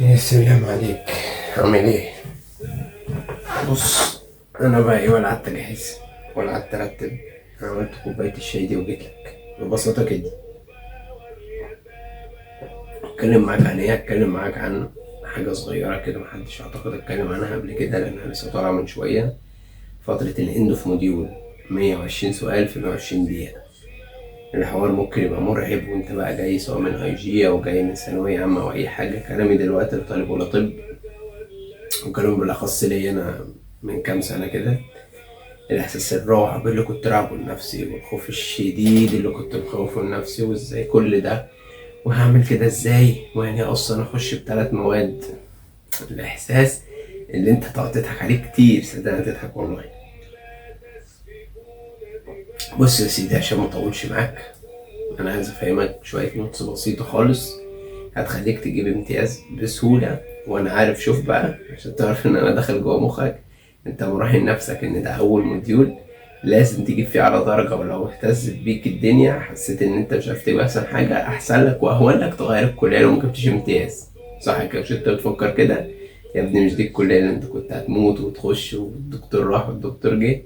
يا سلام عليك، عامل ايه؟ بص، انا بقى ايه؟ ولا قعدت اجهز ولا قعدت ارتب. انا عملت كوباية الشاي دي وجيت لك ببساطة كده. اتكلم معاك عن ايه؟ اتكلم معاك عن حاجة صغيرة كده محدش اعتقد اتكلم عنها قبل كده، لانها لسه طالعه من شويه. فترة ال end of module، 120 سؤال في 120 دقيقه. الحوار ممكن يبقى مرعب وانت بقى جاي سواء من IG او جاي من ثانوية عامة او اي حاجه. كلامي دلوقتي لطالب ولا طب، وكلامي بالاخص ليا انا من كام سنة كده. الاحساس الرعب اللي كنت راعبه لنفسي، والخوف الشديد اللي كنت مخوفه لنفسي، وازاي كل ده وهعمل كده ازاي، ويعني اصلا اخش بثلاث مواد. الاحساس اللي انت تقعد تضحك عليه كتير، صدقني تضحك والله. بص يا سيدي، عشان ما اطولش معاك، انا عايز افهمك شوية notes بسيطة خالص هتخليك تجيب امتياز بسهوله. وانا عارف، شوف بقى عشان تعرف ان انا داخل جوه مخك. انت مراهن نفسك ان ده اول module لازم تجيب فيه على درجه، ولو اهتزت بيك الدنيا حسيت ان انت مش عارف تجيب احسن حاجه، احسن لك واهون لك تغير الكلية لو ما جبتش امتياز. صح كده؟ مش انت بتفكر كده؟ يا ابني مش دي الكلية اللي انت كنت هتموت وتخش والدكتور راح والدكتور جه؟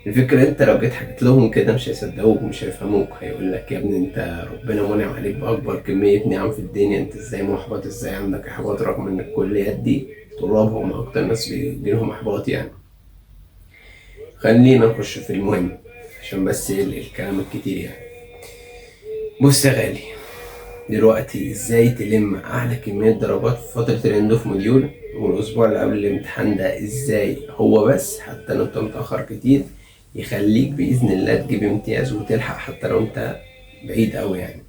الفكرة انت لو جيت حكيت لهم كده مش هيصدقوك ومش هيفهموك. هيقول لك يا ابني انت ربنا منعم عليك بأكبر كمية نعم في الدنيا، انت ازاي محبط؟ ازاي عندك احباط رغم ان الكليات دي طلابهم اكتر ناس بيجيلهم احباط يعني. خلينا نخش في المهم عشان بس الكلام الكتير يعني. بص يا غالي، دلوقتي ازاي تلم اعلى كمية درجات في فترة ال end of module والاسبوع اللي قبل الامتحان ده؟ ازاي هو بس حتى لو انت متأخر كتير يخليك بإذن الله تجيب امتياز وتلحق حتى لو انت بعيد قوي يعني.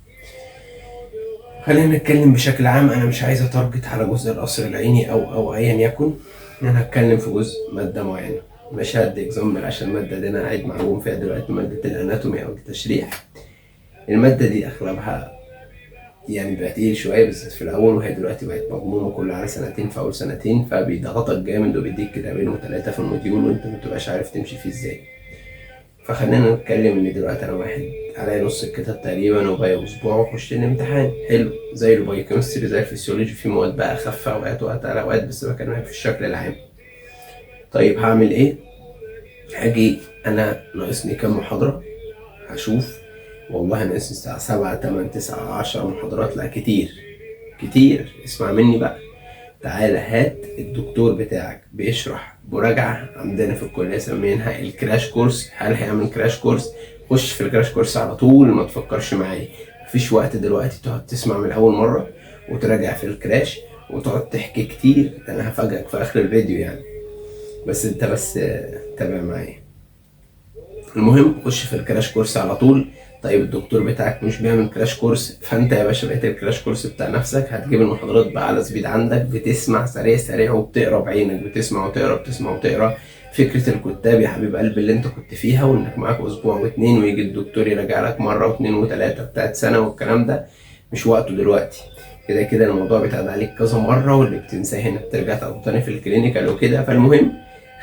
خلينا نتكلم بشكل عام، انا مش عايز ا target على جزء القصر العيني او ايا يكن. انا هتكلم في جزء مادة معينة، مش هدي example عشان المادة دي انا قاعد معجون فيها دلوقتي، مادة ال anatomy او التشريح. المادة دي اغلبها يعني بقى تقيل شوية بالذات في الأول، وهي دلوقتي بقت مضمومة كلها على سنتين، في أول سنتين فبيضغطك جامد وبيديك كتابين وتلاتة في ال module وأنت متبقاش عارف تمشي فيه إزاي. فخلينا نتكلم إن دلوقتي أنا واحد عليا نص الكتاب تقريبا وباقي أسبوع وأخش الامتحان. حلو، زي ال biochemistry زي الفسيولوجي، في مواد بقى أخف أوقات وأتقل أوقات، بس بكلمك في الشكل العام. طيب هعمل إيه؟ هاجي أنا ناقصني كام محاضرة؟ هشوف والله ناقصني الساعة 7 8 9 10 محاضرات، لا كتير كتير. اسمع مني بقى، تعالى هات الدكتور بتاعك بيشرح مراجعة عندنا في الكلية سميناها ال crash course. هل هيعمل crash course؟ خش في ال crash course على طول، ما تفكرش معايا. مفيش وقت دلوقتي تقعد تسمع من أول مرة وتراجع في ال crash وتقعد تحكي كتير، ده أنا هفاجئك في آخر الفيديو يعني، بس أنت بس تابع معايا. المهم خش في ال crash course على طول. طيب الدكتور بتاعك مش بيعمل crash course، فانت يا باشا بقيت ال crash course بتاع نفسك. هتجيب المحاضرات بقى على speed عندك، بتسمع سريع سريع وبتقرا بعينك، بتسمع وتقرا، بتسمع وتقرا. فكرة الكتاب يا حبيب قلبي اللي انت كنت فيها، وانك معاك اسبوع واتنين ويجي الدكتور يراجع لك مرة واتنين وتلاتة بتاعت سنة والكلام ده مش وقته دلوقتي. كده كده الموضوع بيتعاد عليك كذا مرة، واللي بتنساه هنا بترجع تاخده تاني في ال clinical وكده. فالمهم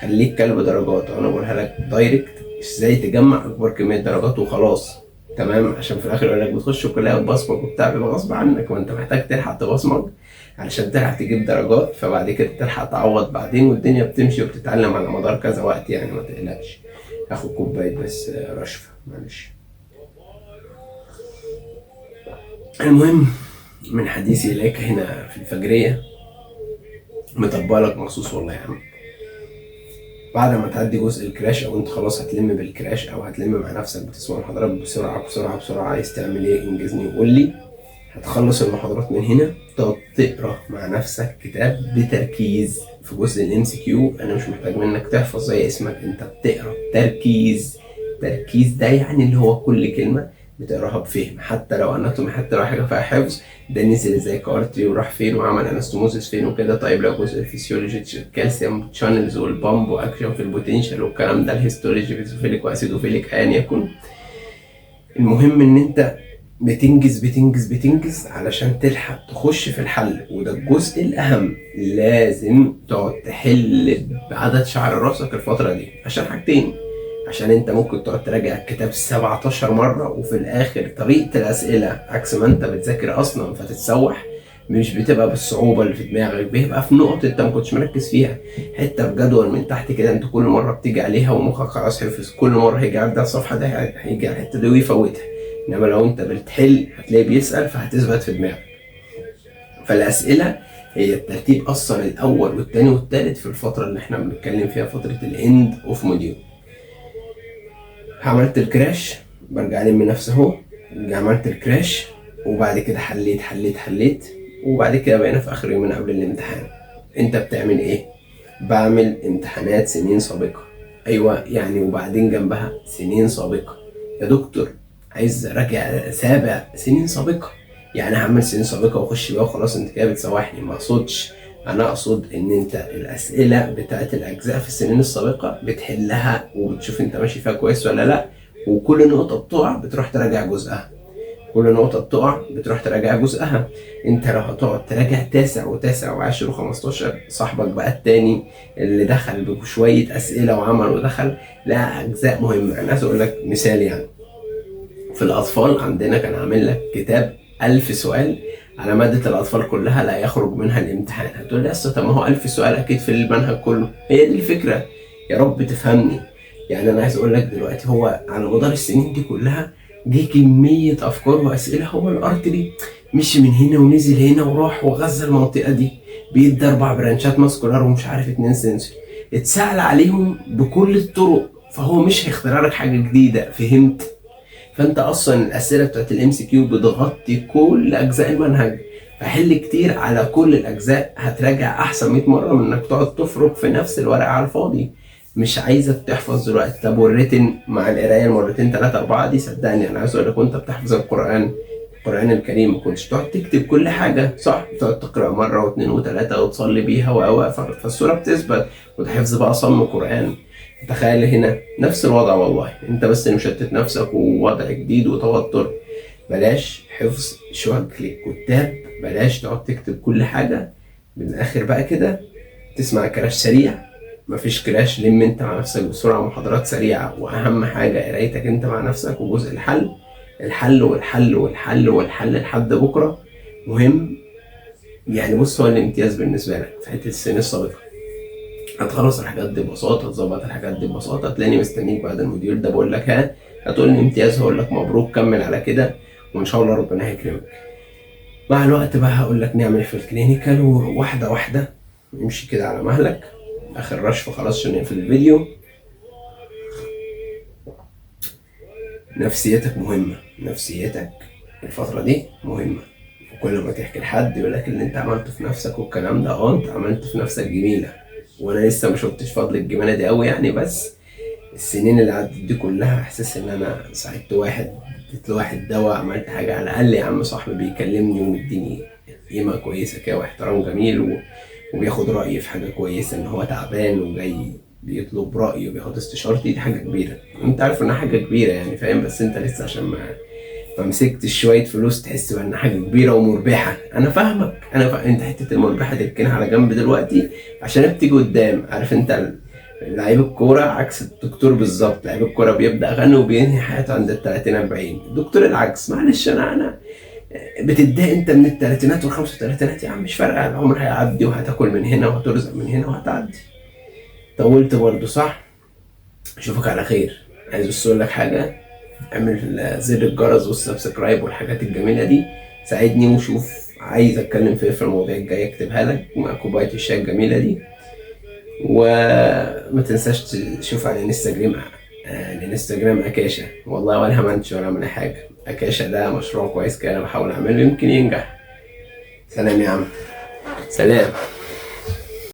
خليك كلب درجات، وانا بقولها لك direct ازاي تجمع اكبر كمية درجات وخلاص، تمام؟ عشان في الاخر يقول لك بتخش الكلية وتبصمج وبتاع، بيبقى غصب عنك، وانت محتاج تلحق تبصمج علشان تلحق تجيب درجات، فبعد كده تلحق تعوض بعدين، والدنيا بتمشي وبتتعلم على مدار كذا وقت يعني، ما تقلقش. هاخد كوباية بس رشفه معلش. المهم من حديثي اليك هنا في الفجريه، مطبق لك مخصوص والله يا عم. بعد ما تعدي جزء ال crash او انت خلاص هتلم بال crash او هتلم مع نفسك، بتسمع المحاضرات بسرعة بسرعة بسرعة، عايز تعمل ايه؟ انجزني وقول لي. هتخلص المحاضرات من هنا تقعد تقرا مع نفسك كتاب بتركيز في جزء ال MCQ. انا مش محتاج منك تحفظ زي اسمك، انت بتقرا بتركيز. تركيز ده يعني اللي هو كل كلمة بتقراها بفهم، حتى لو anatomy، حتى لو حاجة فيها حفظ، ده نزل ازاي ك artery وراح فين وعمل anastomosis فين وكده. طيب لو جزء الفسيولوجي، الكالسيوم channels وال pump و action في ال potential والكلام ده، ال histology basophilic و acidophilic ايا يكن. المهم ان انت بتنجز بتنجز بتنجز علشان تلحق تخش في الحل، وده الجزء الاهم. لازم تقعد تحل بعدد شعر راسك الفترة دي عشان حاجتين، عشان انت ممكن تقعد تراجع الكتاب 17 مرة وفي الاخر طريقة الاسئلة عكس ما انت بتذاكر اصلا فتتسوح. مش بتبقى بالصعوبه اللي في دماغك، بيبقى في نقطة انت ما كنتش مركز فيها، حتة في جدول من تحت كده انت كل مرة بتيجي عليها ومخك خلاص حفظ، كل مرة هيجي عدى على الصفحة ده هيجي على الحتة دي ويفوتها. انما لو انت بتحل هتلاقي بيسال فهتثبت في دماغك. فالاسئله هي الترتيب اصلا الاول والثاني والثالث في الفترة اللي احنا بنتكلم فيها، فترة ال end of module. عملت ال crash، برجع الم نفسي اهو، عملت ال crash وبعد كده حليت حليت حليت، وبعد كده بقينا في اخر يومين قبل الامتحان. انت بتعمل ايه؟ بعمل امتحانات سنين سابقة. ايوه يعني، وبعدين جنبها سنين سابقة يا دكتور، عايز اراجع سابع سنين سابقة، يعني هعمل سنين سابقة واخش بيها وخلاص، انت كده بتسوحني. ما اقصدش، انا اقصد ان انت الاسئلة بتاعت الاجزاء في السنين السابقة بتحلها وبتشوف انت ماشي فيها كويس ولا لا، وكل نقطة بتقع بتروح تراجع جزءها، كل نقطة بتقع بتروح تراجع جزءها. انت لو هتقعد تراجع تاسع وتاسع وعاشر وخمستاشر، صاحبك بقى التاني اللي دخل بشوية أسئلة وعمل ودخل لا أجزاء مهمة. أنا عايز أقول لك مثال، يعني في الأطفال عندنا كان عامل لك كتاب 1000 سؤال على مادة الأطفال كلها لا يخرج منها الامتحان. هتقول لي أصل طب ما هو 1000 سؤال أكيد في المنهج كله. هي دي الفكرة، يا رب تفهمني. يعني أنا عايز أقول لك دلوقتي هو على مدار السنين دي كلها جه كمية أفكار وأسئلة، هو ال artery مشي من هنا ونزل هنا وراح وغذى المنطقة دي، بيدي 4 branch ات muscular ومش عارف 2 sensory، اتسأل عليهم بكل الطرق، فهو مش هيخترع لك حاجة جديدة، فهمت؟ فانت اصلا الاسئلة بتاعت ال MCQ بتغطي كل اجزاء المنهج، فحل كتير على كل الاجزاء، هتراجع احسن 100 مرة من انك تقعد تفرك في نفس الورقة على الفاضي. مش عايزك تحفظ دلوقتي. طب وال written مع القراية المرتين 3 4 دي، صدقني انا عايز اقول لك وانت بتحفظ القران، القران الكريم ما كنتش تقعد تكتب كل حاجة، صح؟ بتقعد تقرا مرة واثنين وثلاثة وتصلي بيها و فالسوره بتثبت، وده حفظ بقى صم قران. تخيل هنا نفس الوضع والله، انت بس اللي مشتت نفسك ووضع جديد وتوتر. بلاش حفظ شكل الكتاب، بلاش تقعد تكتب كل حاجة. من الاخر بقى كده تسمع crash سريع، مفيش crash، لم انت مع نفسك بسرعة، محاضرات سريعة، واهم حاجة قرايتك انت مع نفسك، وجزء الحل، الحل والحل والحل والحل لحد بكرة مهم. يعني بص، هو الامتياز بالنسبة لك في حتة السنين السابقة، هتخلص الحاجات دي ببساطة، هتظبط الحاجات دي ببساطة، هتلاقيني مستنيك بعد ال module ده بقول لك ها، هتقول لي امتياز، هقول لك مبروك، كمل على كده وان شاء الله ربنا هيكرمك. مع الوقت بقى هقول لك نعمل في ال clinical، وواحدة واحدة امشي كده على مهلك. اخر رشفة خلاص عشان نقفل الفيديو. نفسيتك مهمة، نفسيتك الفترة دي مهمة، وكل ما تحكي لحد يقول لك اللي انت عملته في نفسك والكلام ده، انت عملت في نفسك جميلة، وانا لسه ما شفتش فضل الجمالة دي قوي يعني، بس السنين اللي عدت دي كلها احساس ان انا ساعدت واحد، اديت لواحد دواء، عملت حاجة، على الاقل يا عم صاحبي بيكلمني ومديني قيمة كويسة كده واحترام جميل، وبياخد رأيي في حاجة كويسة، ان هو تعبان وجاي بيطلب رأيي وبياخد استشارتي، دي حاجة كبيرة، انت عارف انها حاجة كبيرة يعني، فاهم؟ بس انت لسه عشان ما مسكتش شوية فلوس تحس بان حاجة كبيرة ومربحة. انا فاهمك، انت حتة المربحة تركنها على جنب دلوقتي عشان بتيجي قدام. عارف انت لعيب الكورة عكس الدكتور بالظبط، لعيب الكورة بيبدأ غني وبينهي حياته عند ال 30 40، الدكتور العكس. معلش انا بتتضايق انت من التلاتينات والخمسة وتلاتينات يا عم، مش فارقة، العمر هيعدي وهتاكل من هنا وهترزق من هنا وهتعدي. طولت برضه صح؟ اشوفك على خير. عايز بس اقول لك حاجة، اعمل زر الجرس وال subscribe والحاجات الجميلة دي، ساعدني وشوف عايز اتكلم في ايه في المواضيع الجاية اكتبها لك مع كوباية الشاي الجميلة دي. وما تنساش تشوف على الانستجرام، الانستجرام اكاشا، والله ولا همنش ولا عمل حاجة، اكاشا ده مشروع كويس كده انا بحاول اعمله يمكن ينجح. سلام يا عم، سلام.